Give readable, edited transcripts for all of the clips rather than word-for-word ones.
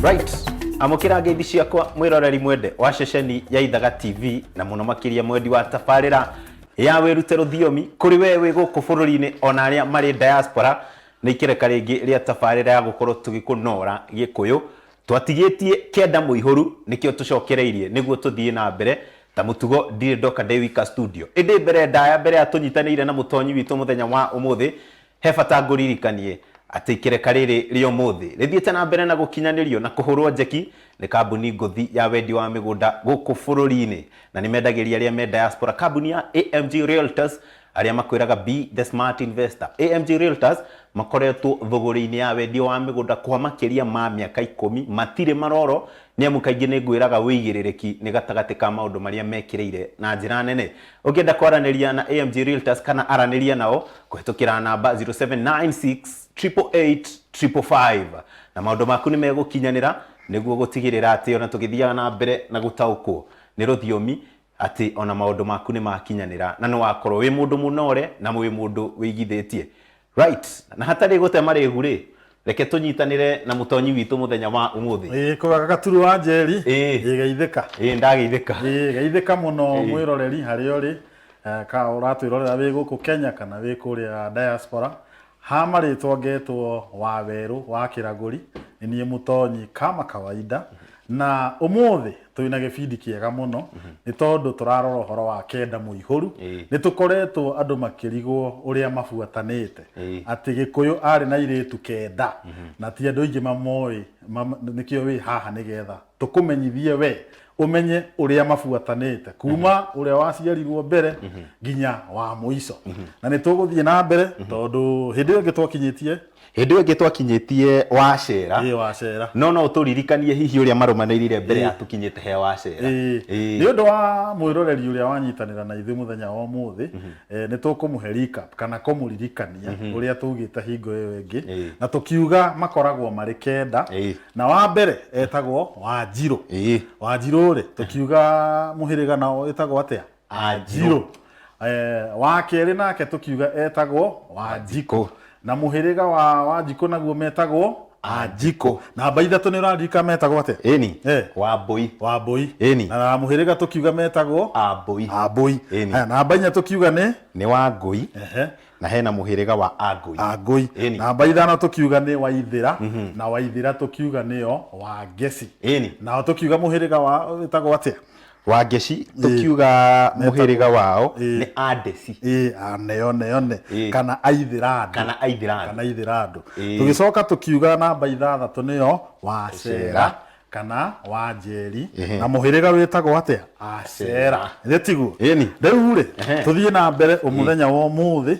Right, amũkĩra ngeithi ciakwa mwĩroreri mwende wa ceceni ya Ithaga TV na mũno makĩria mwendi wa tabarĩra ya wĩrute rũthiomi kũrĩ we wĩ gũkũ bũrũri-inĩ ona arĩa marĩ diaspora. Nĩ ikereka rĩngĩ rĩa tabarĩra ya gũkorwo tũgĩkũnora Gĩkũyũ. Twatigĩtie kenda mũihũru nĩkĩo tũcokereirie nĩguo tũthiĩ na mbere. Ta mũtugo ndirĩ ndoka ndĩ wika studio, ĩndĩ mbere ndaya mbere ya tũnyitanĩire na mũtonyi witũ mũthenya wa ũmũthĩ, he bata ngũririkanie atĩ ikereka rĩrĩ rĩa ũmũthĩ rĩthiĩte na mbere na gũkinyanĩrio na kũhũrwo njeki nĩ kambuni ngũthi ya wendia wa mĩgũnda gũkũ bũrũri-inĩ, na nĩ mendagĩria arĩa me diaspora kambuni ya AMG Realtors, arĩa makwĩraga be the smart investor. AMG Realtors makoretwo thũgũrĩ-inĩ ya wendia wa mĩgũnda kwa makĩria ma mĩaka 10, matirĩ maroro, nĩ amu kaingĩ nĩ ngwĩraga wĩigĩrĩrĩki nĩ gatagatĩ ka maũndũ marĩa mekĩrĩire na njĩra nene. Ũngĩenda kwaranĩria na AMG Realtors kana aranĩria nao kũhĩtũkĩra namba 0796 888 555 na maũndũ maku nĩ megũkinyanĩra, nĩguo gũtigĩrĩra atĩ ona tũgĩthiaga na mbere na gũtaũkwo nĩ rũthiomi atĩ ona maũndũ maku nĩ makinyanĩra na nĩ wakorwo wĩ mũndũ mũnore na wĩ mũndũ wĩigithĩtie. Right, na hatarĩ gũte marĩgu rĩ, reke tũnyitanĩre na mũtonyi witũ mũthenya wa ũmũthĩ. Ĩĩ kũgaga gaturu wa Njeri. Ĩĩ. Ĩĩ geithĩka. Ĩĩ ndageithĩka. Ĩĩ geithĩka mũno mwĩroreri harĩa ũrĩ, ka ũratwĩrorera wĩ gũkũ Kenya kana wĩ kũrĩa diaspora. Ha marĩtwa ngetwo Wawerũ wa Kĩragũri, nĩ niĩ mũtonyi kama kawaida. Na ũmũthĩ twĩna gĩbindi kĩega mũno nĩ tondũ tũrarora ũhoro wa kenda mũihũru. Nĩ tũkoretwo andũ makĩrigwo ũrĩa mabuatanĩte atĩ Gĩkũyũ arĩ na airĩtu kenda na ti andũ aingĩ mamoĩ, nĩkĩo wĩ haha nĩgetha tũkũmenyithie we ũmenye ũrĩa mabuatanĩte kuma ũrĩa waciarirwo mbere nginya wa mũico. Na nĩ tũgũthiĩ na mbere tondũ hĩndĩ ĩyo ĩngĩ twakinyĩtie Hĩndĩ ĩyo ĩngĩ twakinyĩtie Wacera. Ĩĩ Wacera. No no ũtũririkanie hihi ũrĩa marũmanĩrĩire mbere ya tũkinyĩte he Wacera. Ĩĩ. Nĩ ũndũ wa mwĩroreri ũrĩa wanyitanĩra na ithuĩ mũthenya wa ũmũthĩ, nĩ tũkũmũhe recap kana kũmũririkania ũrĩa twaugĩte hingo ĩyo ĩngĩ. Na tũkiuga makoragwo marĩ kenda. Na wa mbere etagwo Wanjirũ. Wanjirũ rĩ, tũkiuga mũhĩrĩga nao ĩtagwo atĩa? Anjirũ. Wa kerĩ nake tũkiuga etagwo Wanjikũ. Na mũhĩrĩga wa Wanjikũ naguo metagwo Anjikũ. Namba ithatũ nĩ ũraririkana metagwo atĩa? Ĩni. Wambũi. Wambũi. Ĩni. Na mũhĩrĩga tũkiuga metagwo Ambũi. Ambũi. Ĩni. Haya, namba inya tũkiuga nĩ? Nĩ Wangũi. Ehe. Na hena mũhĩrĩga wa Angũi. Angũi. Ĩni. Namba ithano tũkiuga nĩ Waithĩra. Na Waithĩra tũkiuga nĩo Wangeci. Ĩni. Nao tũkiuga mũhĩrĩga wa wĩtagwo atĩa? Wangeci tũkiuga mũhĩrĩga wao nĩ Andeci. Ĩĩ, aneo neone kana Aithĩrandũ. Kana Aithĩrandũ. Kana Aithĩrandũ. Tũgĩcoka tũkiuga namba ithathatũ nĩyo Wacera kana Wanjeri na mũhĩrĩga wĩtagwo atĩa? Acera. Githĩ tiguo? Ĩni. Rĩu rĩ, tũthiĩ na mbere mũthenya wa ũmũthĩ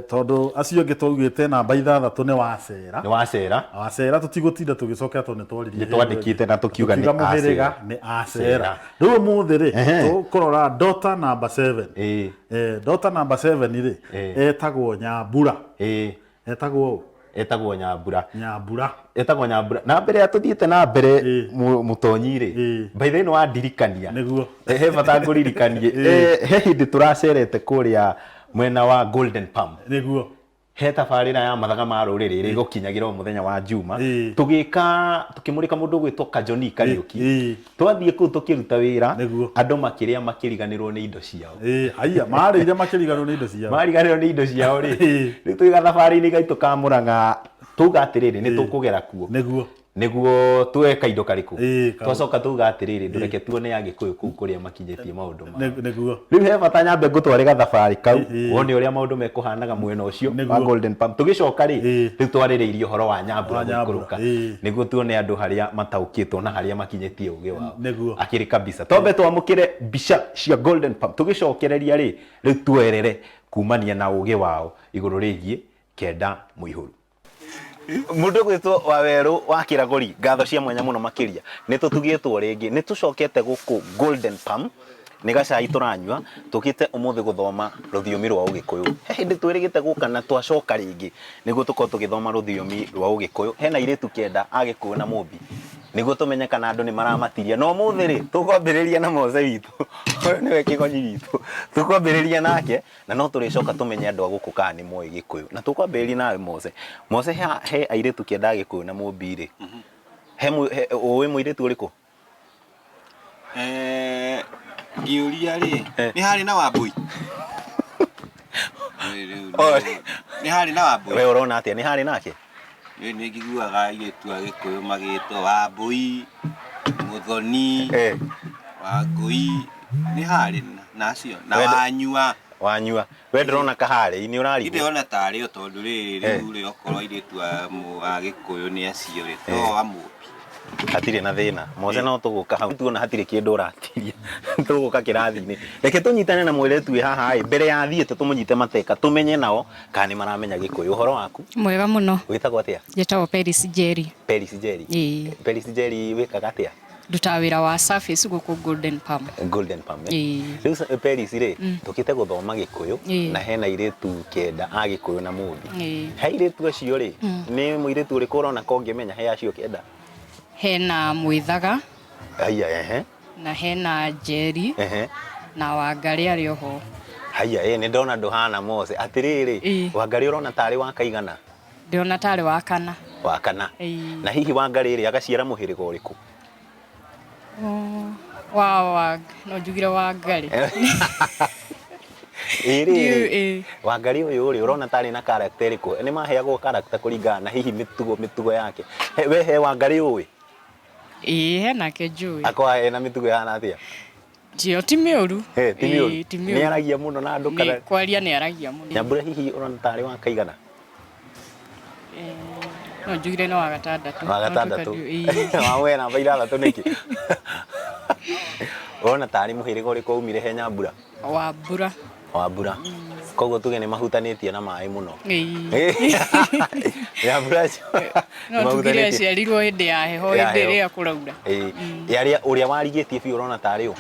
tondũ acio angĩ twaugĩte namba ithathatũ nĩ Wacera. Nĩ Wacera. Wacera tũtigũtinda tũgĩcokera tondũ nĩ twaririe. Nĩ twandĩkĩte na tũkiuga nĩ mũhĩrĩga nĩ Acera. Rĩu ũmũthĩ rĩ, tũkũrora daughter number 7. Daughter number 7 rĩ, etagwo Nyambura. Etagwo ũ? Etagwo Nyambura. Nyambura. Etagwo Nyambura. Na mbere ya tũthiĩte na mbere mũtonyi rĩ, by the way nĩ wandirikania. Nĩguo. He bata ngũririkanie. He hĩndĩ tũracerete kũrĩa mwena wa Golden Palm. Nĩguo. He tabarĩra ya mathaga ma rũrĩrĩ ĩrĩa ĩgũkinyagĩra o mũthenya wa Juma. Tũgĩka tũkĩmũrĩka mũndũ ũgwĩtwo Kajoni Kariũki. Twathiĩ kũu tũkĩruta wĩra. Andũ makĩrĩa makĩriganĩrwo nĩ indo ciao. Haiya, marĩire makĩriganĩrwo nĩ indo ciao. Mariganĩrwo nĩ indo ciao rĩ. Rĩu twĩ gathabarĩ-inĩ gaitũ ka Mũrang'a twauga atĩrĩrĩ nĩ tũkũgera kuo. Nĩguo. Nĩguo tuoe kaindo karĩkũ? Twacoka twauga atĩrĩrĩ, ndũreke tuone Agĩkũyũ kũu kũrĩa makinyĩtie maũndũ mao. Nĩguo. Rĩu he bata nyambe ngũtware gathabarĩ kau, wone ũrĩa maũndũ mekũhanaga mwena ũcio wa Golden Palm. Tũgĩcoka rĩ, rĩu twarĩrĩirie ũhoro wa Nyambura gũikũrũka, nĩguo tuone andũ harĩa mataũkĩtwo na harĩa makinyĩtie ũgĩ wao. Nĩguo. Akĩrĩ kabisa. Twambe twamũkĩre mbica cia Golden Palm. Tũgĩcokereria rĩ, rĩu tuoerere kumania na ũgĩ wao igũrũ rĩgiĩ kenda mũihũru. Mũndũ ũgwĩtwo Wawerũ wa Kĩragũri, ngatho cia mwanya mũno makĩria. Nĩ tũtugĩtwo rĩngĩ, nĩ tũcokete gũkũ Golden Palm, nĩ gacai tũranyua, tũkĩte ũmũthĩ gũthoma rũthiomi rwa Ũgĩkũyũ. He hĩndĩ twĩrĩgĩte gũka na twacoka rĩngĩ nĩguo tũkorwo tũgĩthoma rũthiomi rwa Ũgĩkũyũ. Hena airĩtu kenda a Gĩkũyũ na Mũmbi, nĩguo tũmenye kana andũ nĩ maramatiria. Na ũmũthĩ rĩ, tũkwambĩrĩria na Mose witũ, ũyũ nĩwe kĩgonyi gitũ, tũkwambĩrĩria nake. Na no tũrĩcoka tũmenye andũ a gũkũ kana nĩ moĩ Gĩkũyũ. Na tũkwambĩrĩria nawe Mose. Mose he, he airĩtu kenda a Gĩkũyũ na Mũmbi rĩ, He ũĩ mũirĩtu ũrĩkũ? Eh, ngĩũria rĩ, nĩ harĩ na Wambũi? Oh. Nĩ harĩ na Wambũi? We ũrona atĩa, nĩ harĩ nake? Nĩ njiguaga airĩtu a Gĩkũyũ magĩtwo Wambũi, Mũthoni, Wangũi, nĩ harĩ na acio na Wanyua. Wanyua. We ndũrona kaharĩ, nĩ ũrarigwo? Ndĩrona tarĩ o tondũ rĩrĩ rĩu rĩ okorwo airĩtu a Gĩkũyũ nĩ acio rĩ, to a Mũmbi. Hatirĩ na thĩna Mose, no tũgũka hau tuona hatirĩ kĩndũ ũratiria, tũgũka kĩrathi-inĩ. Reke tũnyitane na mũirĩtu wĩ haha ĩ, mbere ya athiĩte tũmũnyite mateka tũmenye nao kana nĩ maramenya Gĩkũyũ. Ũhoro waku? Mwega mũno. Wĩtagwo atĩa? Njĩtagwo Peris Njeri. Peris Njeri. Ĩĩ. Peris Njeri, wĩkaga atĩa? Ndutaga wĩra wa service gũkũ Golden Palm. Golden Palm, eh? Ĩĩ. Rĩu Peris rĩ, tũkĩte gũthoma Gĩkũyũ na hena airĩtu 9 a Gĩkũyũ na Mũmbi. He airĩtu acio rĩ, nĩ mũirĩtu ũrĩkũ ũrona ko ũngĩmenya he acio 9? Hena Mwĩthaga. Haiya, ehe. Na hena Njeri. Ehe. Na Wangarĩ arĩ oho. Haiya, nĩ ndona ndũhana Mose. Atĩrĩrĩ, Wangarĩ ũrona tarĩ wa kaigana? Ndĩrona tarĩ wa kana. Wa kana. Na hihi Wangarĩ rĩ, agaciara mũhĩrĩga ũrĩkũ? Wa no njugire Wangarĩ. Ĩ rĩrĩ, Wangarĩ ũyũ rĩ, ũrona tarĩ na character ĩrĩkũ? Nĩ maheagwo character kũringana na hihi mĩtugo yake. We he Wangarĩ ũĩ? Ĩĩ, he nake njũĩ. Akoragwo ena mĩtugo ĩhana atĩa? Tio ti mĩũru. Ti mĩũru. Ti mĩũru. Nĩ aragia mũno na andũ kana? Kwaria nĩ aragia mũno. Nyambura hihi ũrona tarĩ wa kaigana? No njugire nĩ wa gatandatũ. Wa gatandatũ. Wa we namba ithathatũ nĩkĩ? Ũrona tarĩ mũhĩrĩga ũrĩkũ aumire he Nyambura? Wa mbura. Wa mbura. Koguo tuge nĩ mahutanĩtie na maĩ mũno. Nyambura acio. No tugire aciarirwo hĩndĩ ya heho, hĩndĩ ĩrĩa kũraura. Ĩĩ. Ũrĩa warigĩtie biũ ũrona tarĩ ũ?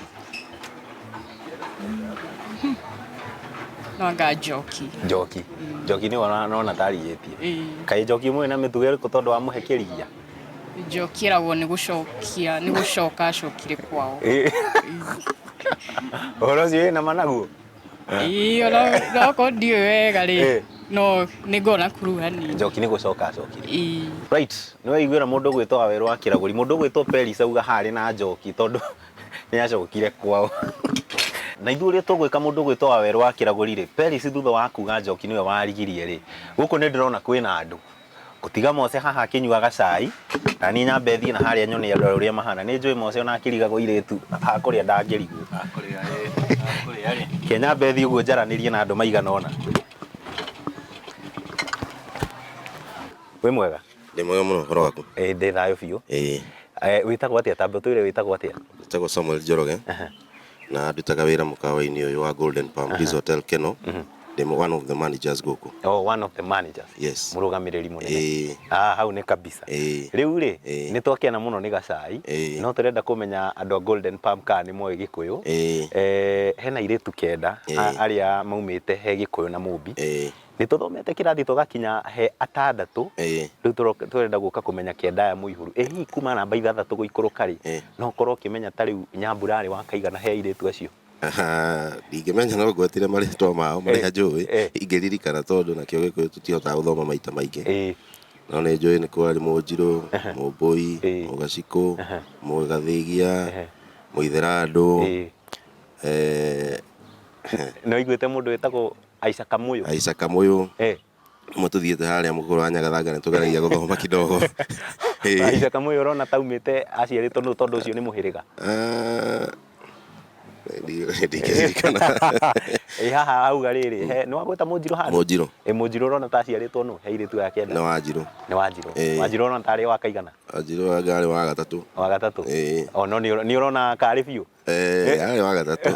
No anga Njoki. Njoki. Njoki nĩwe ũrona tarigĩtie. Kaĩ Njoki ũmũĩ na mĩtugo ĩrĩkũ tondũ wamũhe kĩrigia? Njoki ĩragwo nĩ gũcokia, nĩ gũcoka acokire kwao. Ũhoro ũcio wĩna ma naguo? Ĩĩ, ona okorwo ndiũĩ wega rĩ, no nĩ ngoragwo na clue hanini. Njoki nĩ gũcoka acokire. Ĩĩ. Right, nĩ waiguĩra mũndũ ũgwĩtwo Wawerũ wa Kĩragũri, mũndũ ũgwĩtwo Peris auga harĩ na Njoki tondũ nĩ acokire kwao. Na ithuĩ ũrĩa tũgwĩka mũndũ ũgwĩtwo Wawerũ wa Kĩragũri rĩ, Peris thutha wa kuga Njoki nĩwe warigirie rĩ, gũkũ nĩ ndĩrona kwĩna andũ. Gũtiga Mose haha akĩnyuaga cai, na niĩ nyambe thiĩ na harĩa nyone andũ ũrĩa mahana. Nĩ njũĩ Mose ona akĩrigagwo airĩtu hakũrĩa ndangĩrigwo. Reke nyambe thiĩ ũguo njaranĩrie na andũ maigana ũna. Wĩ mwega? Ndĩ mwega mũno, ũhoro waku? Ĩĩ ndĩ thayũ biũ. Ĩĩ. Wĩtagwo atĩa? Tamba ũtwĩre wĩtagwo atĩa? Njĩtagwo Samuel Njoroge na ndutaga wĩra mũkawa-inĩ ũyũ wa Golden Palm Resort Hotel Keno. Ndĩ one of the managers gũkũ. Oh, one of the managers. Yes. Mũrũgamĩrĩri mũnene. Ĩĩ. Ah, hau nĩ kabisa. Ĩĩ. Rĩu rĩ, Ĩĩ. nĩ twakena mũno nĩ gacai. Ĩĩ. No tũrenda kũmenya andũ a Golden Palm kana nĩ moĩ Gĩkũyũ. Ĩĩ. Hena airĩtu 9 Ĩĩ. arĩa maumĩte he Gĩkũyũ na Mũmbi. Ĩĩ. Nĩ tũthomete kĩrathi tũgakinya he 6. Ĩĩ. Rĩu tũrenda gũka kũmenya 9 aya mũihũru. Ĩ hihi kuma namba 6 gũikũrũka rĩ, no ũkorwo ũkĩmenya ta rĩu Nyambura arĩ wa kaigana he airĩtu acio? Ndingĩmenya, no ngwetire marĩtwa mao marĩa njũĩ ingĩririkana, tondũ nakĩo Gĩkũyũ tũtihotaga gũthoma maita maingĩ. No nĩ njũĩ nĩ kwarĩ Mũnjirũ, Mũmbũi, Mũgacikũ, Mũgathĩgia, Mũitherandũ. Nĩ waiguĩte mũndũ wĩtagwo Aica Kamũyũ? Aica Kamũyũ. Rĩmwe tũthiĩte harĩa mũkũrũ wa Nyagathanga nĩ tũgeragia gũthoma kidogo. Aica Kamũyũ ũrona taumĩte aciarĩtwo nũ, tondũ ũcio nĩ mũhĩrĩga? Ndingĩririkana. Ĩ haha auga rĩrĩ, nĩ wagwĩta Mũnjirũ handũ? Mũnjirũ. Ĩ Mũnjirũ ũrona ta aciarĩtwo nũ he airĩtu aya 9? Nĩ Wanjirũ. Nĩ Wanjirũ. Wanjirũ ũrona tarĩ wa kaigana? Wanjirũ anga arĩ wa gatatũ. Wa gatatũ. Ĩĩ. O no nĩ ũrona karĩ biũ? Arĩ wa gatatũ.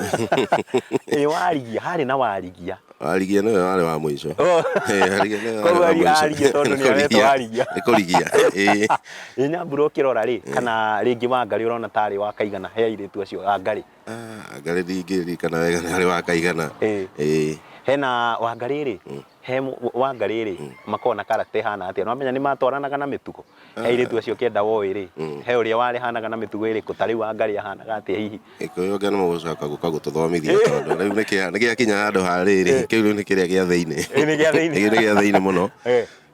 Ĩ Warigia, harĩ na Warigia. Warigia nĩwe warĩ wa mũico. Warigia nĩwe warĩ Koguo wa mũico. Arigia tondũ nĩ aretwo Warigia. Nĩ kũrigia. Ĩĩ. Ĩ Nyambura ũkĩrora rĩ, kana rĩngĩ Wangarĩ ũrona tarĩ wa kaigana he airĩtu acio Wangarĩ? Wangarĩ ndingĩririkana wega nĩ arĩ wa kaigana. Ĩĩ. Hena Wangarĩ rĩ, he Wangarĩ rĩ, makoragwo na character ĩhana atĩa? Nĩwamenya nĩ matwaranaga na mĩtugo? He airĩtu acio 9 woĩ rĩ, he ũrĩa warehanaga na mĩtugo ĩrĩkũ? Ta rĩu Wangarĩ ahanaga atĩa hihi? Gĩkũyũ anga nĩ mũgũcoka gũka gũtũthomithia tondũ rĩu nĩ gĩakinya handũ ha rĩrĩ, kĩu rĩu nĩ kĩrĩa gĩa thĩinĩ. Nĩ gĩa thĩinĩ. Nĩ gĩa thĩinĩ mũno.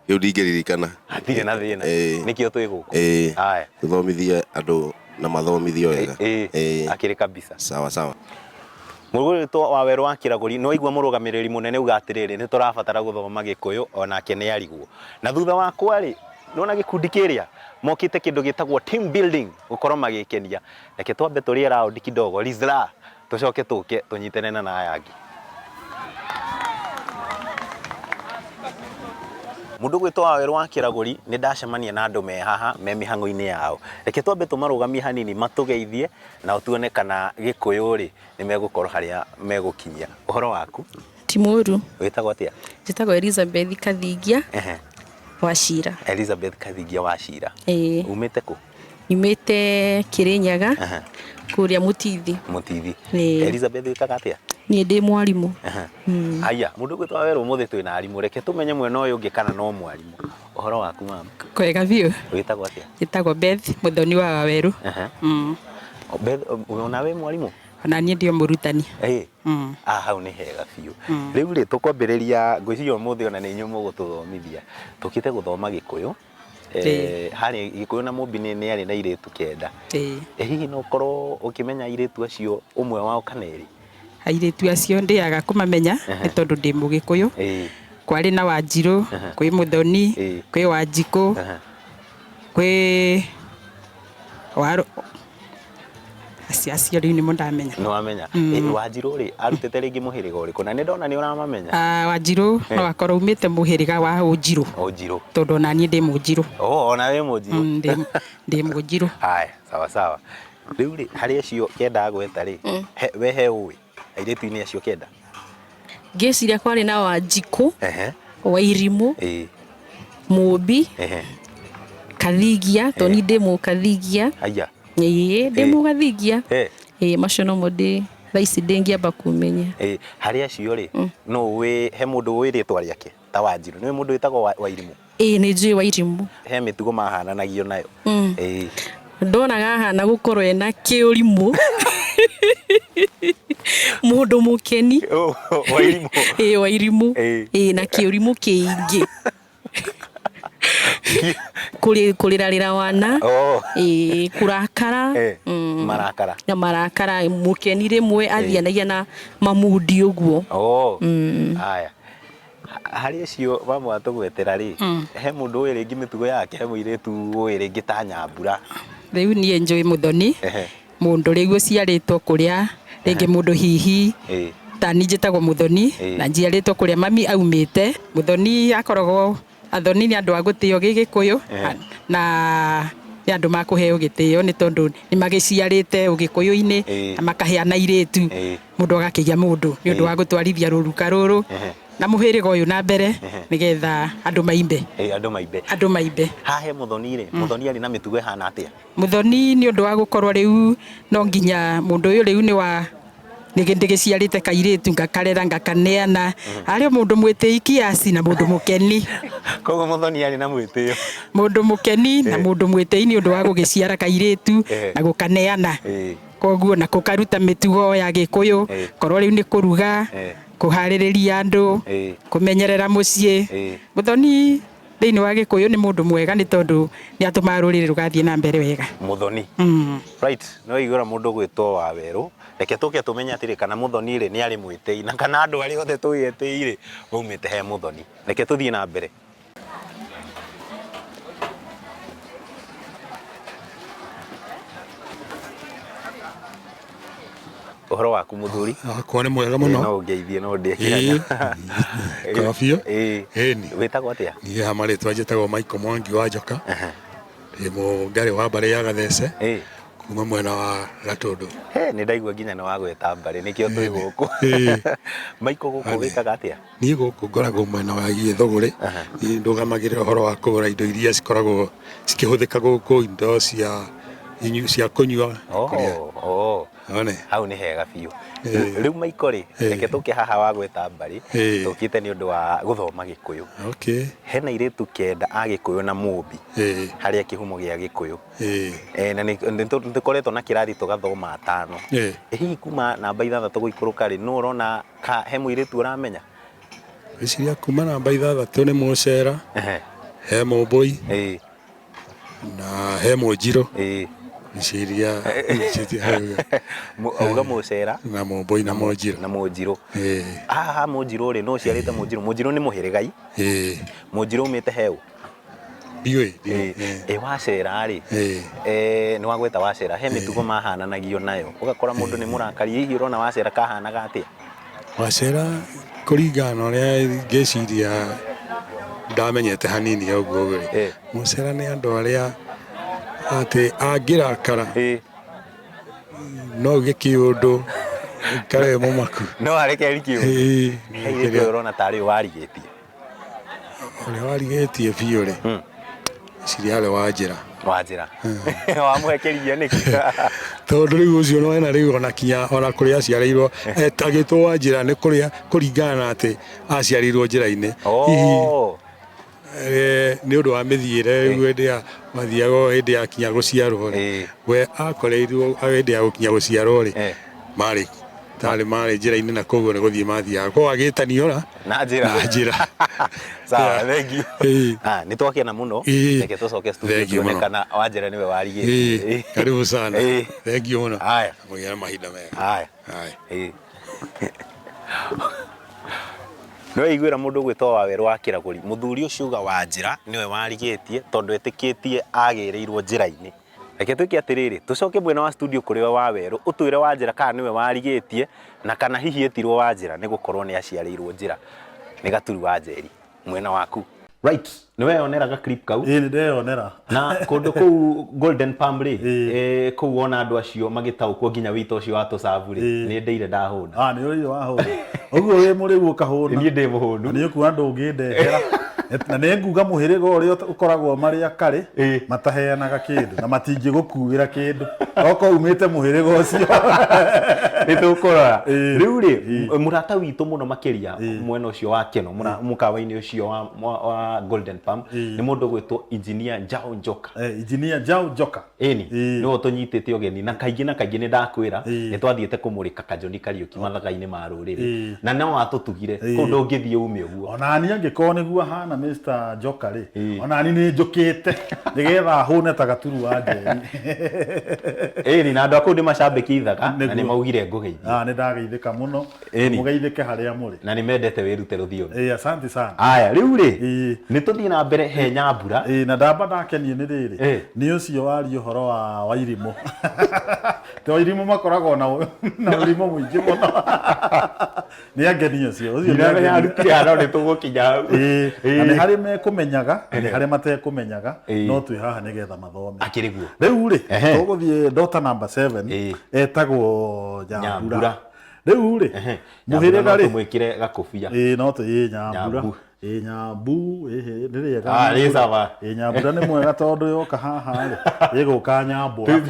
Rĩu ndingĩririkana. Hatirĩ na thĩna. Ĩĩ. Nĩkĩo twĩ gũkũ. Ĩĩ. Haya. Tũthomithie andũ na mathomithio wega. Ĩĩ. Ĩĩ. Akĩrĩ kabisa. Sawa sawa. Mũgũrĩtwo wa werũ wa Kĩragũri nĩ waigua mũrũgamĩrĩri mũnene uga atĩrĩrĩ nĩ tũrabatara gũthoma Gĩkũyũ onake nĩ arigwo. Na thutha wakwa rĩ nĩwona gĩkundi kĩrĩa mokĩte kĩndũ gĩtagwo team building gũkorwo magĩkenia. Reke twambe tũrĩe round kidogo rizla tũcoke tũke tũnyitane na aya angĩ. Mũndũ gwĩtwo Wawerũ wa Kĩragũri nĩ ndacemania na andũ me haha me mĩhang'o-inĩ yao. Reke twambe tũmarũgamie hanini matũgeithie nao tuone kana Gĩkũyũ rĩ nĩ megũkorwo harĩa megũkinyia. Ũhoro waku? Ti mũru. Wĩtagwo atĩa? Njĩtagwo Elizabeth Kathingia wa Cira. Elizabeth Kathingia wa Cira. Ĩĩ. Umĩte kũ? Nyumĩte Kĩrĩnyaga kũrĩa Mũtithi. Mũtithi. Ĩĩ. Elizabeth wĩkaga atĩa? Niĩ ndĩ mwarimũ. Haya, mũndũ ũgwĩtwo Wawerũ ũmũthĩ twĩna arimũ. Reke tũmenye mwena ũyũ ũngĩ kana no mwarimũ. Ũhoro waku mama? Kwega biũ. Wĩtagwo atĩa? Njĩtagwo Beth Mũthoni wa Wawerũ. Beth, ona wĩ mwarimũ? Ona niĩ ndĩ o mũrutani. Ĩĩ. Ah, hau nĩ hega biũ. Rĩu rĩ tũkwambĩrĩria ngwĩciria ũmũthĩ ona nĩ inyuĩ mũgũtũthomithia. Tũkĩte gũthoma Gĩkũyũ. Harĩ Gĩkũyũ na Mũmbi nĩ arĩ na airĩtu kenda. Ĩ hihi no ũkorwo ũkĩmenya airĩtu acio ũmwe wao kana erĩ? Airĩtu acio ndĩaga kũmamenya nĩ tondũ ndĩ Mũgĩkũyũ. Kwarĩ na Wanjirũ, kwĩ Mũthoni, kwĩ Wanjikũ, kwĩ Warũ, acio acio rĩu nĩmo ndamenya. Nĩ wamenya. Wanjirũ rĩ arutĩte rĩngĩ mũhĩrĩga ũrĩkũ? Na nĩ ndona nĩ ũramamenya. Wanjirũ no akorwo umĩte mũhĩrĩga wa Ũnjirũ. Ũnjirũ. Tondũ ona niĩ ndĩ Mũnjirũ. Oh, ona wĩ Mũnjirũ. Ndĩ Mũnjirũ. Haya, sawa sawa. Rĩu rĩ harĩ acio kenda agweta rĩ, we he ũĩ airĩtu-inĩ acio kenda? Ngĩciria kwarĩ na Wanjikũ, Wairimũ, Mũmbi, Kathingia, tondũ niĩ ndĩ Mũkathingia. Aya. Ĩĩ, ndĩ Mũgathingia. Ĩĩ, macio nomo ndĩ thaa ici ndĩngĩamba kũmenya. Ĩĩ, harĩ acio rĩ, no ũĩ he mũndũ ũĩ rĩtwa rĩake ta Wanjirũ? Nĩ mũndũ wĩtagwo Wairimũ? Ĩĩ, nĩ njũĩ Wairimũ. He mĩtugo mahananagio nayo. Ĩĩ. Ndonaga ahana gũkorwo ena kĩũrimũ. Mũndũ mũkeni. Wairimũ. Ĩĩ, Wairimũ. Ĩĩ, na kĩũrimũ kĩingĩ. Kũrĩrarĩra wana. Ĩĩ, kũrakara. Marakara. Na marakara, mũkeni rĩmwe athianagia na mamundi ũguo. Haya. Harĩ acio mama watũgwetera rĩ, he mũndũ ũĩ rĩngĩ mĩtugo yake, he mũirĩtu ũĩ rĩngĩ ta Nyambura? Rĩu niĩ njũĩ Mũthoni, mũndũ rĩu ũciarĩtwo kũrĩa rĩngĩ mũndũ hihi ta niĩ njĩtagwo Mũthoni na njiarĩtwo kũrĩa mami aumĩte. Mũthoni akoragwo, Athoni nĩ andũ a gũtĩo gĩgĩkũyũ na nĩ andũ makũheo gĩtĩo nĩ tondũ nĩ magĩciarĩte ũgĩkũyũ-inĩ na makaheana airĩtu, mũndũ agakĩgĩa mũndũ nĩ ũndũ wa gũtwarithia rũruka rũrũ na mũhĩrĩga ũyũ na mbere nĩgetha andũ maimbe. Andũ maimbe. Andũ maimbe. Haha he Mũthoni rĩ, Mũthoni arĩ na mĩtugo ĩhana atĩa? Mũthoni nĩ ũndũ wa gũkorwo rĩu no nginya mũndũ ũyũ rĩu nĩ wa ndĩgĩciarĩte kairĩtu ngakarera ngakaneana, arĩ o mũndũ mwĩtĩi kiasi na mũndũ mũkeni. Koguo Mũthoni arĩ na mwĩtĩo. Mũndũ mũkeni na mũndũ mwĩtĩi nĩ ũndũ wa gũgĩciara kairĩtu na gũkaneana. Koguo na gũkaruta mĩtugo ya Gĩkũyũ, korwo rĩu nĩ kũruga, kũharĩrĩria andũ, kũmenyerera mũciĩ. Mũthoni thĩinĩ wa Gĩkũyũ nĩ mũndũ mwega nĩ tondũ nĩ atũmaga rũrĩrĩ rũgathiĩ na mbere wega. Mũthoni. Right, no igũra mũndũ gwĩtwo Wawerũ. Reke tũke tũmenye atĩrĩ kana Mũthoni rĩ nĩ arĩ mwĩtĩi na kana andũ arĩa othe tũĩ etĩi rĩ maumĩte he Mũthoni. Reke tũthiĩ na mbere. Ũhoro waku mũthuri? Wakwa nĩ mwega mũno. No ũngeithie no ndĩekĩraga. Kwega biũ. Ĩni. Wĩtagwo atĩa? Niĩ haha marĩtwa njĩtagwo Michael Mwangi wa Njoka. Ndĩ mũngarĩ wa mbarĩ ya Gathece. Kuma mwena wa Gatũndũ. He, nĩ ndaigua nginya nĩ wagweta mbarĩ nĩkĩo twĩ gũkũ. Michael gũkũ wĩkaga atĩa? Niĩ gũkũ ngoragwo mwena wa Gĩthũgũrĩ. Niĩ ndũgamagĩrĩra ũhoro wa kũgũra indo iria cikoragwo cikĩhũthĩka gũkũ, indo cia kũnyua. One. Hau nĩ hega biũ. Rĩu Michael rĩ, reke tũke haha wa gweta mbarĩ, tũkĩte nĩ ũndũ wa gũthoma Gĩkũyũ. Hena airĩtu kenda a Gĩkũyũ na Mũmbi harĩa kĩhumo gĩa Gĩkũyũ. Na nĩ tũkoretwo na kĩrathi tũgathoma atano. Hihi kuma namba ithathatũ gũikũrũka rĩ, nũ ũrona he mũirĩtu ũramenya? Ngwĩciria kuma namba ithathatũ nĩ Mũcera, He Mũmbũi na he Mũnjirũ. Icio iria Auga Mũcera na Mũmbũi na Mũnjirũ. Na Mũnjirũ. Haha Mũnjirũ rĩ, nũ ũciarĩte Mũnjirũ? Mũnjirũ nĩ mũhĩrĩgai. Mũnjirũ umĩte he ũ? Ndiũĩ. Ĩ wacera rĩ, nĩ wagweta wacera, he mĩtugo mahananagio nayo, ũgakora mũndũ nĩ mũrakari, hihi ũrona wacera kahanaga atĩa? Wacera kũringana na ũrĩa ngĩciria ndamenyete hanini ũguo rĩ, mũcera nĩ andũ arĩa atĩ angĩrakara no uge kĩũndũ ũikare wĩ mũmaku. No areke kĩũndũ. He gĩkũyũ ũrona tarĩ ũ warigĩtie? Ũrĩa warigĩtie biũ rĩ, ngwĩciria arĩ Wanjĩra. Wanjĩra. Wamũhe kĩrigia nĩkĩ? Tondũ rĩu ũcio nĩ wena rĩu ona kinya ona kũrĩa aciarĩirwo etagĩtwo Wanjĩra nĩ kũrĩa kũringana na atĩ aciarĩirwo njĩra-inĩ. Hihi nĩ ũndũ wa mĩthiĩre rĩu hĩndĩ ya mathiaga hĩndĩ ya kinya gũciarwo rĩ, we akoreirwo hĩndĩ ya gũkinya gũciarwo rĩ, marĩ tarĩ marĩ njĩra-inĩ na koguo nĩ gũthiĩ mathiaga koguo agĩtanio na na njĩra na njĩra sawa Yeah. thank you ah nĩ twakena mũno reke tũcoke studio Thank you tuone mũno. kana wanjĩra nĩwe warigĩtie Ĩĩ, karibu sana thank you mũno haya mũgĩe na mahinda mega haya haya Nĩ waiguĩra mũndũ ũgwĩtwo Wawerũ wa Kĩragũri, mũthuri ũcio uga Wanjĩra nĩwe warigĩtie tondũ etĩkĩtie agĩrĩirwo njĩra-inĩ. Reke twĩke atĩrĩrĩ, tũcoke mwena wa studio kũrĩ we Wawerũ, ũtwĩre Wanjĩra kana nĩwe warigĩtie na kana hihi etirwo Wanjĩra nĩ gũkorwo nĩ aciarĩirwo njĩra. Nĩ Gaturu wa Njeri, mwena waku. Right, nĩ weyonera ga clip kau? Ĩĩ nĩ ndeyonera. Na kũndũ kũu Golden Palm rĩ, eh, kũu wona andũ acio magĩtaũkwo nginya wĩito ũcio wa tũcabu rĩ, nĩ ndĩire ndahũna. Ah, nĩ ũrĩire wahũna. Ũguo wĩ mũrĩu ũkahũna. Niĩ ndĩ mũhũnu. Na nĩ ũkuona ndũngĩndehera. Na nĩ nguga mũhĩrĩga ũrĩa ũkoragwo marĩ akarĩ mataheanaga kĩndũ na matingĩgũkuĩra kĩndũ okorwo umĩte mũhĩrĩga ũcio. Nĩ tũkũrora. Rĩu rĩ, mũrata witũ mũno makĩria mwena ũcio wa Keno, mũkawa-inĩ ũcio wa Golden Palm, nĩ mũndũ ũgwĩtwo Engineer Njau Njoka. Engineer Njau Njoka. Ĩni, nĩwe ũtũnyitĩte ũgeni na kaingĩ na kaingĩ nĩ ndakwĩra nĩ twathiĩte kũmũrĩka Kajoni Kariũki mathaga-inĩ ma rũrĩrĩ na no atũtugire kũu ndũngĩthiĩ ume ũguo. Onani angĩkorwo nĩguo ahana Mr Njoka rĩ, onani nĩ njũkĩte nĩgetha hũne ta Gaturu wa Njeri. Ĩni, na andũ a kũu nĩ macambĩki ithaga na nĩ maugire ngũgeithie. Ah, nĩ ndageithĩka mũno. Mũgeithĩke harĩa mũrĩ. Na nĩ mendete wĩrute rũthiomi. Ĩĩ, asante sana. Aya, rĩu rĩ, nĩ tũthiĩ na mbere he Nyambura. Ĩĩ, na ndamba ndakenio nĩ rĩrĩ, nĩ ũcio waria ũhoro wa Wairimũ. Te Wairimũ makoragwo na na ũrimũ mũingĩ mũno. Nĩ angenie ũcio. Ũcio nĩ Ndinamenya angenie. arutire ha no nĩ tũgũkinya hau. Ĩĩ, na nĩ harĩ mekũmenyaga, na nĩ harĩ matekũmenyaga, no twĩ haha nĩgetha mathome. Akĩrĩ guo. Rĩu rĩ, tũgũthiĩ daughter number 7, etagwo Nyambura. Nyambura. Rĩu rĩ, Nyambura mũhĩrĩga no rĩ, tũmwĩkĩre gakũbia. Ĩĩ no tũ ĩĩ Nyambura. Nyambu. Ĩĩ Nyambu, ĩhĩ nĩ rĩega. Ah, rĩ Nyambura. sawa. Ĩĩ Nyambura nĩ mwega tondũ yoka haha rĩ, ĩgũka Nyambura.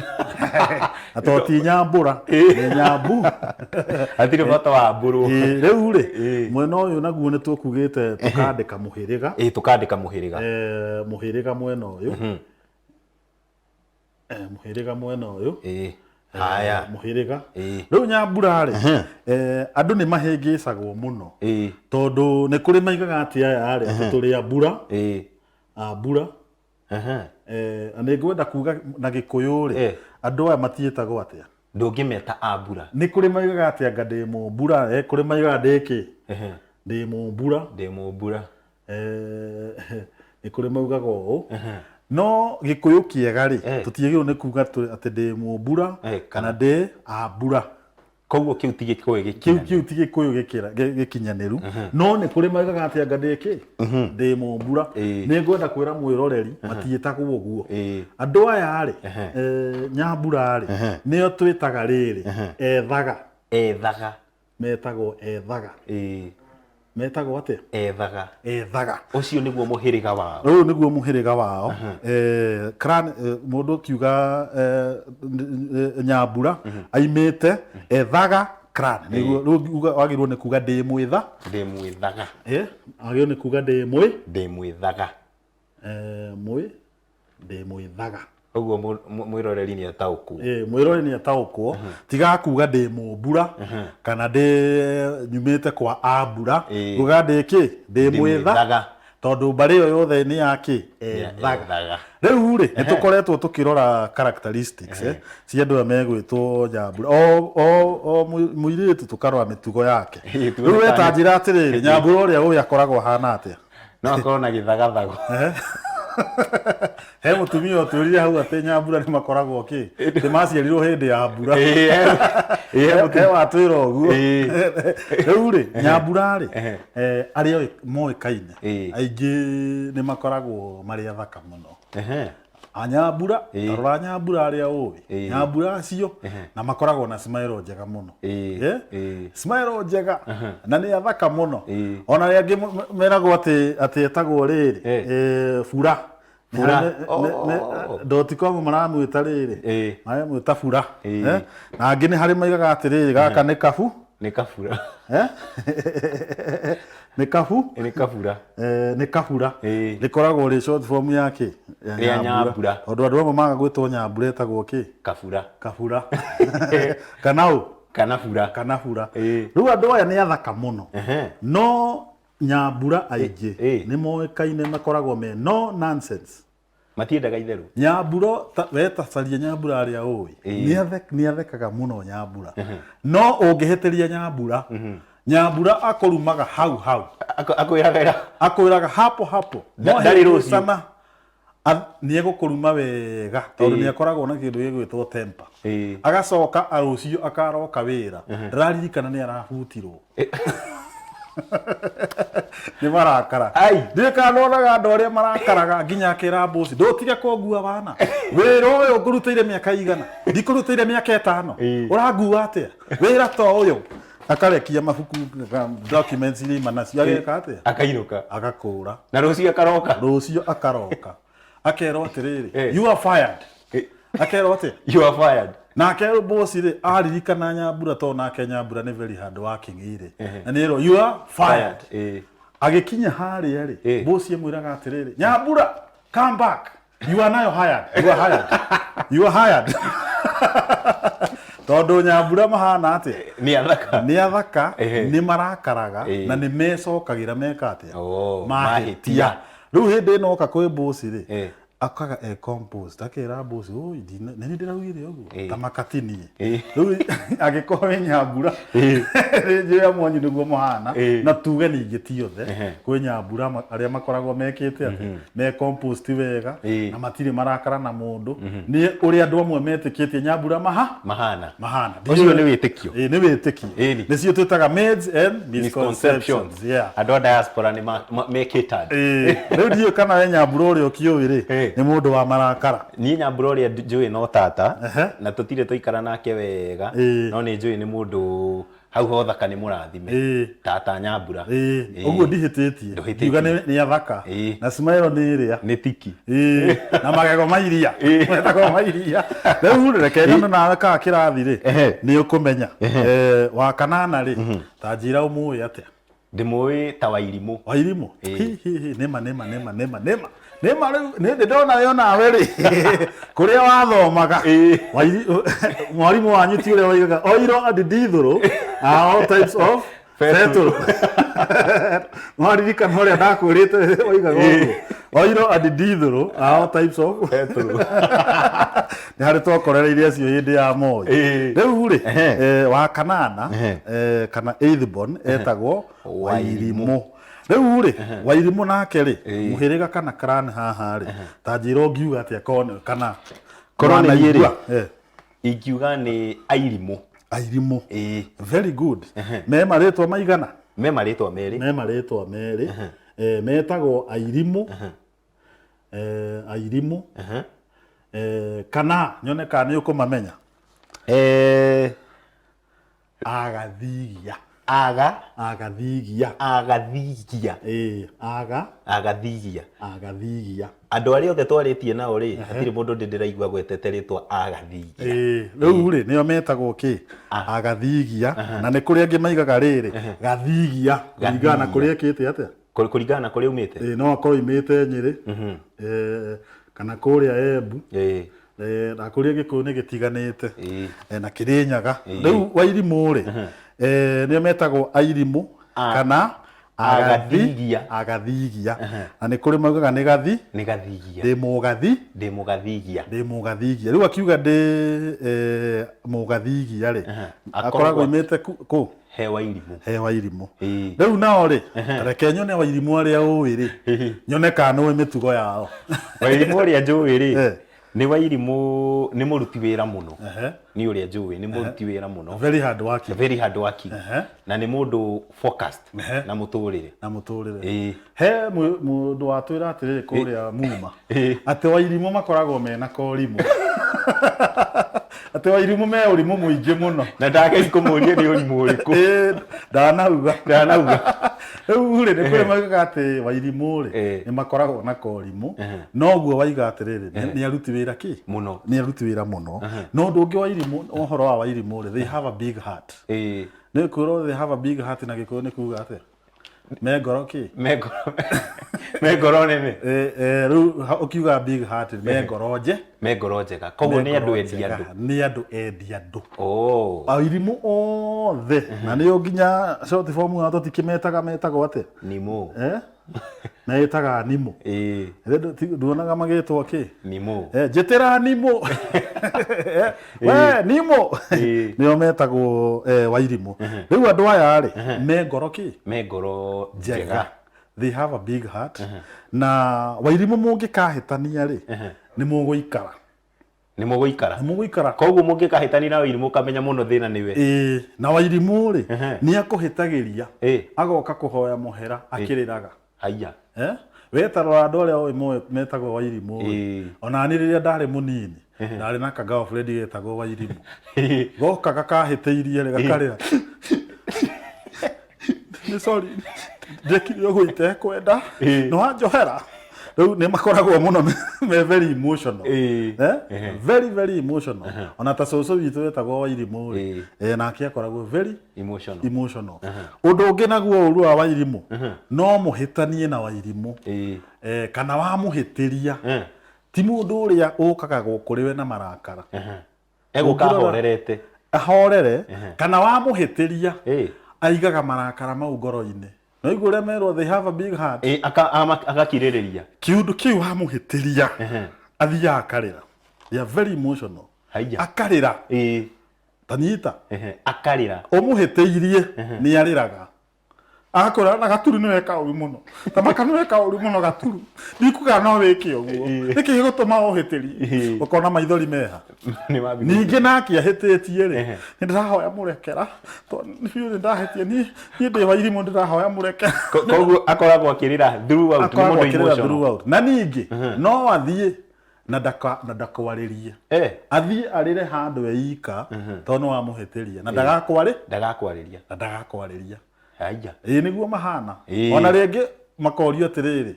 Na to ti Nyambura, nĩ Nyambu. Hatirĩ bata wa mbũrũ. Ĩĩ rĩu rĩ, mwena ũyũ naguo nĩ tũkugĩte tũkandĩka mũhĩrĩga. Ĩĩ tũkandĩka mũhĩrĩga. Mũhĩrĩga mwena ũyũ. Eh, mũhĩrĩga mwena ũyũ Ĩĩ. Haya. Mũhĩrĩga. Rĩu Nyambura rĩ, andũ nĩ mahĩngĩcagwo mũno tondũ nĩ kũrĩ maigaga atĩ aya rĩ, atĩ tũrĩ a mbura. A mbura. Na nĩ ngwenda kuga na Gĩkũyũ rĩ, andũ aya matiĩtagwo atĩa? Ndũngĩmeta a mbura. Nĩ kũrĩ maigaga atĩ anga ndĩ mũmbura, kũrĩ maigaga ndĩ kĩ? Ndĩ mũmbura. Ndĩ mũmbura. Nĩ kũrĩ maugaga ũũ. No Gĩkũyũ kĩega rĩ, tũtiagĩrĩirwo nĩ kuga atĩ ndĩ mũmbura kana ndĩ a mbura. Koguo kĩu ti Gĩkũyũ Kĩu gĩkinyanĩru. kĩu ti Gĩkũyũ gĩkinyanĩru. No nĩ kũrĩ maugaga atĩ anga ndĩ kĩ? Ndĩ mũmbura. Nĩ ngwenda kwĩra mwĩroreri matiĩtagwo ũguo. Andũ aya rĩ, Nyambura rĩ, nĩo twĩtaga rĩrĩ, ethaga. Ethaga. Metagwo ethaga. Metagwo atĩa? Ethaga. Ethaga. Ũcio nĩguo mũhĩrĩga wao. Ũyũ nĩguo mũhĩrĩga wao. Clan, mũndũ ũkiuga Nyambura aimĩte Ethaga clan. Nĩguo rĩu wagĩrĩirwo nĩ kuga ndĩ mwĩtha. Ndĩ mwĩthaga. Wagĩrĩirwo nĩ kuga ndĩ mwĩ. Ndĩ mwĩthaga. Mwĩ, ndĩ mwĩthaga. Ũguo mwĩroreri nĩ ataũkwo. Ĩĩ, mwĩroreri nĩ ataũkwo. Tiga kuga ndĩ mũmbura kana ndĩ nyumĩte kwa ambura. Uga ndĩ kĩ? Ndĩ mwĩtha. Tondũ mbarĩ ĩyo yothe nĩ ya kĩ? Ethaga. Ethaga. Rĩu rĩ, nĩ tũkoretwo tũkĩrora characteristics eh, cia andũ aya megwĩtwo Nyambura. O, o, o mũirĩtu tũkarora mĩtugo yake. Ĩĩ, tuone Rĩu we kana ta njĩra atĩrĩrĩ, Nyambura ũrĩa ũĩ akoragwo ahana atĩa? No akorwo na gĩthagathago. He mũtumia ũtwĩrire hau atĩ Nyambura nĩ makoragwo kĩ? Nĩ maciarirwo hĩndĩ ya mbura. Ĩĩ, ĩĩ, He watwĩra ũguo. Ĩĩ. Rĩu rĩ, Nyambura rĩ, eh, arĩa moĩkaine Ĩĩ. aingĩ nĩ makoragwo marĩ athaka mũno. Ehe. Anyambura, Ĩĩ. tarora Nyambura arĩa ũĩ, Ĩĩ. Nyambura acio na makoragwo na smile njega mũno. Ĩĩ. Eh? Ĩĩ. Smile njega na nĩ athaka mũno. Ĩĩ. Ona arĩa angĩ meragwo atĩ atĩ etagwo rĩrĩ Ĩĩ. eh, Bura. Bura. Nĩ- nĩ- nĩ- Oh. Dotcom maramwĩta rĩrĩ Ĩĩ. maramwĩta Bura. Ĩĩ. Eh? Na angĩ nĩ harĩ maigaga atĩrĩrĩ gaka nĩ kabu. Nĩ kabura. Eh? Nĩ kabu. Nĩ kabura. Eh, nĩ kabura. Ĩĩ. Rĩkoragwo rĩ short form ya kĩ? Ya Nyambura. Tondũ andũ amwe maga gwĩtwo Nyambura etagwo kĩ? Kabura. Kabura. Kana ũ? Kana bura. Kana bura. Ĩĩ. Rĩu andũ aya nĩ athaka mũno. Ehe. No Nyambura aingĩ Ĩĩ. nĩ moĩkaine makoragwo me no nonsense. Matiendaga itherũ. Nyambura ta, we ta caria Nyambura arĩa ũĩ. Ĩĩ. Nĩ athekaga mũno Nyambura. No ũngĩhĩtĩria Nyambura, Nyambura akũrumaga hau hau. Akwĩraga ĩra. Akwĩraga hapo hapo. Ndarĩ rũciũ. Sana nĩ egũkũruma wega tondũ Ĩĩ. nĩ akoragwo na kĩndũ gĩgwĩtwo temper. Ĩĩ. Agacoka rũciũ akaroka wĩra. Ndararirikana nĩ arabutirwo. Nĩ marakara. Ai. Ndiũĩ kana nĩwonaga andũ arĩa marakaraga nginya akĩra boss ndũtige kũngua wana. Wĩra ũyũ ngũrutĩire mĩaka igana. Ndikũrutĩire mĩaka ĩtano. Ĩĩ. Ũrangua atĩa? Wĩra to ũyũ. Akarekia mabuku documents iria ima nacio ageka atĩa? Akainũka. Agakũra. Na rũciũ akaroka. Rũciũ akaroka. Akerwo atĩrĩrĩ, Eh. you are fired. Eh. Akerwo atĩa? You are fired. Nake boss rĩ aririkana Nyambura tondũ nake Nyambura nĩ very hard working rĩ. Na nĩ erwo you are fired. Ĩĩ. Agĩkinya harĩa rĩ, Eh. boss amwĩraga atĩrĩrĩ, Nyambura, come back. You are now hired. You are hired. You are hired. Tondũ Nyambura mahana atĩa? Nĩ athaka. Nĩ athaka, Ehe. nĩ marakaraga Ĩĩ. na nĩ mecokagĩra meka atĩa? Oh, Mahĩtia. mahĩtia. Rĩu hĩndĩ ĩno oka kwĩ boss rĩ, Eh. akaga e composed akera boss oi ndina nĩ ndĩraugire ũguo Ĩĩ. ta makatinie Ĩĩ. rĩu angĩkorwo wĩ Nyambura Ĩĩ. rĩnjĩ ya mwanyu nĩguo mũhana Ĩĩ. na tuge ningĩ ti othe Ehe. kwĩ Nyambura arĩa makoragwo mekĩte atĩ me composed wega Ĩĩ. na matirĩ marakara na mũndũ nĩ ũrĩa andũ amwe metĩkĩtie Nyambura maha Mahana. mahana Ũcio nĩ wĩtĩkio. Ĩĩ, nĩ wĩtĩkio Ĩni. nĩcio twĩtaga myths and misconceptions Misconceptions. yeah Andũ a diaspora nĩ me catered. Ĩĩ, rĩu ndiũĩ kana we Nyambura ũrĩa ũkĩũĩ rĩ Ĩĩ. nĩ mũndũ wa marakara Niĩ Nyambura ũrĩa njũĩ no tata Ehe. na tũtirĩ twaikara nake wega Ĩĩ. no nĩ njũĩ nĩ mũndũ hau hothaka nĩ mũrathime Ĩĩ. tata Nyambura Ĩĩ, Ĩĩ. ũguo ndihĩtĩtie Ndũhĩtĩtie. ngiuga nĩ athaka Ĩĩ. na smile nĩ ĩrĩa nĩ tiki Ĩĩ, na magego ma iria metagwo ma iria rĩu rĩ, reke nyone nawe kana kĩrathi rĩ Ehe. nĩ ũkũmenya Eh, wa kanana rĩ ta njĩra ũmũĩ atĩa Ndĩmũĩ ta Wairimũ. Wairimũ? Hi, hi, hi, nĩma nĩma nĩma nĩma nĩma nĩma rĩu nĩ ndĩ ndona we onawe rĩ kũrĩa wathomaga mwarimũ wanyu ti ũrĩa waigaga oil and diesel are all types of petrol mwaririkana ũrĩa ndakwĩrĩte waigaga ũguo oil and diesel are all types of Petrol. nĩ harĩ twakorereire acio hĩndĩ ya Moi rĩu rĩ wa kanana kana eighth born etagwo Wairimũ rĩu rĩ Wairimũ nake rĩ mũhĩrĩga kana clan haha rĩ ta njĩra ũngiuga atĩa korwo kana Korwo nĩ niĩ rĩ. wanaigua? Ingiuga nĩ Airimũ. Airimũ. Ĩĩ. Very good. Me marĩtwa maigana? Me marĩtwa merĩ. Me marĩtwa merĩ. Metagwo Airimũ. Airimũ. Kana nyone kana nĩ ũkũmamenya. Agathigia. Aga. Agathigia. Agathigia. Ĩĩ, aga. Agathigia. Agathigia. Andũ arĩa othe twarĩtie nao rĩ, hatirĩ mũndũ ndĩ ndĩraigua agwetete rĩtwa Agathigia. Ĩĩ, rĩu rĩ, nĩo metagwo kĩ? Agathigia. Na nĩ kũrĩ angĩ maigaga rĩrĩ, Gathigia, kũringana na kũrĩa ĩkĩte atĩa? Kũringana na kũrĩa aumĩte? Ĩĩ, no akorwo aumĩte Nyĩrĩ, kana kũrĩa Embu. Na kũrĩa Gĩkũyũ nĩ gĩtiganĩte. Na Kĩrĩnyaga. Rĩu Wairimũ rĩ, nĩo metagwo Airimũ kana Agathigia. Agathigia. Na nĩ kũrĩ maugaga nĩ gathi. Nĩ gathigia. Ndĩ mũgathi. Ndĩ mũgathigia. Ndĩ mũgathigia. Rĩu akiuga ndĩ eh, mũgathigia rĩ, akoragwo oimĩte kũ? He Wairimũ. He Wairimũ. Rĩu nao rĩ, reke nyone Wairimũ arĩa ũĩ rĩ, nyone kana nĩũĩ mĩtugo yao. Wairimũ ũrĩa njũĩ rĩ, Nĩ Wairimũ nĩ mũruti wĩra mũno. Niĩ ũrĩa njũĩ nĩ mũruti wĩra mũno. Very hard working. Very hard working. Na nĩ mũndũ focused na mũtũrĩre. Na mũtũrĩre. Ĩĩ. He mũndũ watwĩra atĩrĩrĩ kũrĩa Muma. Atĩ Wairimũ makoragwo mena korimũ. Atĩ Wairimũ me ũrimũ mũingĩ mũno. Na ndageri kũmũria nĩ ũrimũ ũrĩkũ. Ĩĩ, ndanauga. Ndanauga. Rĩu rĩ, nĩ kũrĩ maugaga atĩ Wairimũ rĩ, nĩ makoragwo na korimũ. Noguo waiga atĩrĩrĩ, nĩ aruti wĩra kĩ? Mũno. Nĩ aruti wĩra mũno. No ũndũ ũngĩ Wairimũ, ũhoro wa Wairimũ rĩ, they have a big heart. Nĩ kwĩrwo they have a big heart na Gĩkũyũ nĩ kuga atĩa? Me ngoro kĩ? Me ngoro me ngoro nene. Rĩu ũkiuga big heart me ngoro nje. Me ngoro njega. Koguo nĩ andũ endi andũ. Nĩ andũ endi andũ. Oh. Airimũ othe na nĩo nginya short form yao tũtikĩmetaga metagwo atĩa? Nimũ. Eh? Metaga nimũ. Ĩĩ. Nduonaga magĩtwo kĩ? Nimũ. Eh, njĩtĩra nimũ. We nimũ. Nĩo metagwo eh, wairimũ. Rĩu andũ aya rĩ, me ngoro kĩ? Me ngoro njega. They have a big heart. Na wairimũ mũngĩkahĩtania rĩ, nĩ mũgũikara. Nĩ mũgũikara. Nĩ mũgũikara. Koguo mũngĩkahĩtania na wairimũ ũkamenya mũno thĩna nĩwe. Ĩĩ, na wairimũ rĩ, nĩ akũhĩtagĩria, agoka kũhoya mũhera akĩrĩraga. Haiya. Eh? We ta rora andũ arĩa ũĩ moĩ metagwo Wairimũ rĩ. Ona niĩ rĩrĩa ndarĩ mũnini, ndarĩ na ka girlfriend getagwo Wairimũ. Goka gakahĩtĩirie rĩ, gakarĩra. Nĩ sorry, ndekire ũguo itekwenda. Nĩ wanjohera. Rĩu nĩ makoragwo mũno me very emotional. Eh? Very very emotional. Ona ta cũcũ witũ wetagwo Wairimũ rĩ, eh, nake akoragwo very Emotional. emotional. Ũndũ ũngĩ naguo ũru wa Wairimũ, no mũhĩtanie na Wairimũ. Eh, kana wamũhĩtĩria. Ti mũndũ ũrĩa ũkaga kũrĩ we na marakara. Egũka Ũngĩrora- ahorerete. Ahorere, kana wamũhĩtĩria, aigaga marakara mau ngoro-inĩ. No igua ũrĩa merwo they have a big heart. Ĩ, agakirĩrĩria. Kĩũndũ kĩu wamũhĩtĩria, athiaga akarĩra. They are very emotional. Haiya. Akarĩra. Ta nyita. Akarĩra. Ũmũhĩtĩirie, nĩ arĩraga. Agakwĩra na Gaturu nĩ weka ũru mũno. Ta maka nĩ weka ũru mũno Gaturu. Ndikuga no wĩke ũguo. Nĩkĩ gĩgũtũma ũhĩtĩrie? Ũkona maithori meha. Ningĩ nake ahĩtĩtie rĩ, nĩ ndĩrahoya mũrekera. Tondũ biũ nĩ ndahĩtia. Niĩ ndĩ Wairimũ ndĩrahoya mũrekera. Koguo akoragwo akĩrĩra throughout. Nĩ Akoragwo mũndũ akĩrĩra emotional. throughout. Na ningĩ no athiĩ na ndaka na ndakwarĩrie. Athiĩ arĩre handũ e ika tondũ nĩ wamũhĩtĩria na ndagakwarĩ ndagakwarĩria na ndagakwarĩria. Haiya. Ĩĩ nĩguo mahana. Ona rĩngĩ makorio atĩrĩrĩ,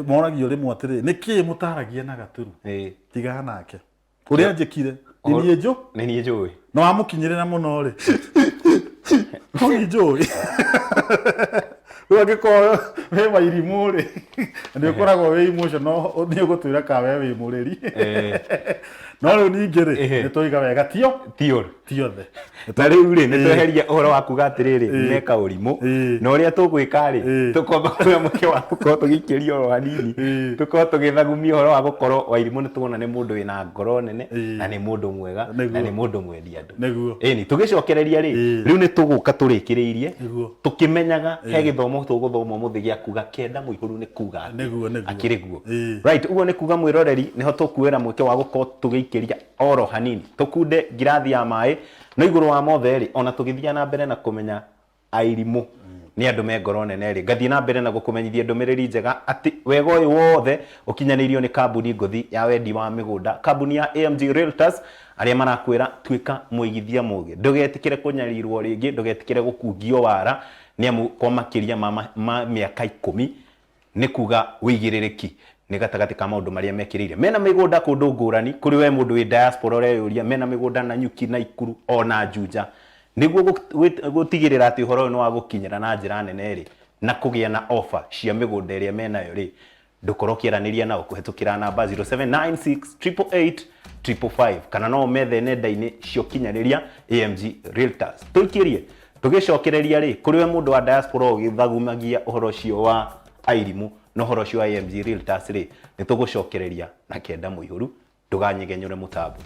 moragio rĩmwe atĩrĩrĩ, nĩkĩĩ mũtaragia na Gaturu? Tigana nake. Ũrĩa njĩkire, nĩ niĩ njũ? Nĩ niĩ njũĩ. Na wamũkinyĩrĩra mũno rĩ, no niĩ njũĩ. Rĩu angĩkorwo wĩ Wairimũ rĩ, nĩ ũkoragwo wĩ emotional, nĩ ũgũtwĩra kana we wĩ mũrĩri. No rĩu ningĩ rĩ, nĩ twoiga wega tio ti othe. Ti othe. Na rĩu rĩ, nĩ tweheria ũhoro wa kuga atĩrĩrĩ, meka ũrimũ, na ũrĩa tũgwĩka rĩ, tũkwamba kuoya mweke wa gũkorwo tũgĩikĩria oro hanini, tũkorwo tũgĩthagumia ũhoro wa gũkorwo Wairimũ nĩ tuona nĩ mũndũ wĩna ngoro nene, na nĩ mũndũ mwega, na nĩ mũndũ mwendi andũ. Ĩni, tũgĩcokereria rĩ, rĩu nĩ tũgũka tũrĩkĩrĩirie, tũkĩmenyaga he gĩthomo tũgũthoma ũmũthĩ gĩa kuga kenda mũihũru nĩ kuga atĩ, akĩrĩ guo. Right, ũguo nĩ kuga mwĩroreri, nĩho tũkuoera mweke wa gũkorwo tũgĩikĩria oro hanini, tũkunde ngirathi ya maĩ, no igũrũ wa mothe rĩ, ona tũgĩthiaga na mbere na kũmenya airimũ nĩ andũ me ngoro nene rĩ, ngathiĩ na mbere na gũkũmenyithia ndũmĩrĩri njega atĩ wega ũyũ wothe ũkinyanĩirio nĩ kambuni ngũthi ya wendi wa mĩgũnda, kambuni ya AMG Realtors, arĩa marakwĩra tuĩka mũigithia mũgĩ, ndũgetĩkĩre kũnyarirwo rĩngĩ, ndũgetĩkĩre gũkungio wara, nĩ amu kwa makĩria ma mĩaka ikũmi nĩ kuga wĩigĩrĩrĩki nĩ gatagatĩ ka maũndũ marĩa mekĩrĩire. Mena mĩgũnda kũndũ ngũrani, kũrĩ we mũndũ wĩ diaspora ũreyũria, mena mĩgũnda Nanyuki, Naikuru ona Juja. Nĩguo gũtigĩrĩra atĩ ũhoro ũyũ nĩ wagũkinyĩra na njĩra nene rĩ, na kũgĩa na offer cia mĩgũnda ĩrĩa menayo rĩ, ndũkorwo ũkĩaranĩria nao kũhetũkĩra namba 0796 888 555 kana no ũmethe nenda-inĩ cia ũkinyanĩria AMG Realtors. Tũikĩrie. Tũgĩcokereria rĩ, kũrĩ we mũndũ wa diaspora ũgĩthagumagia ũhoro ũcio wa airimũ na ũhoro ũcio wa AMG Realtors rĩ, nĩ tũgũcokereria na kenda mũihũru, ndũganyegenyũre mũtambo.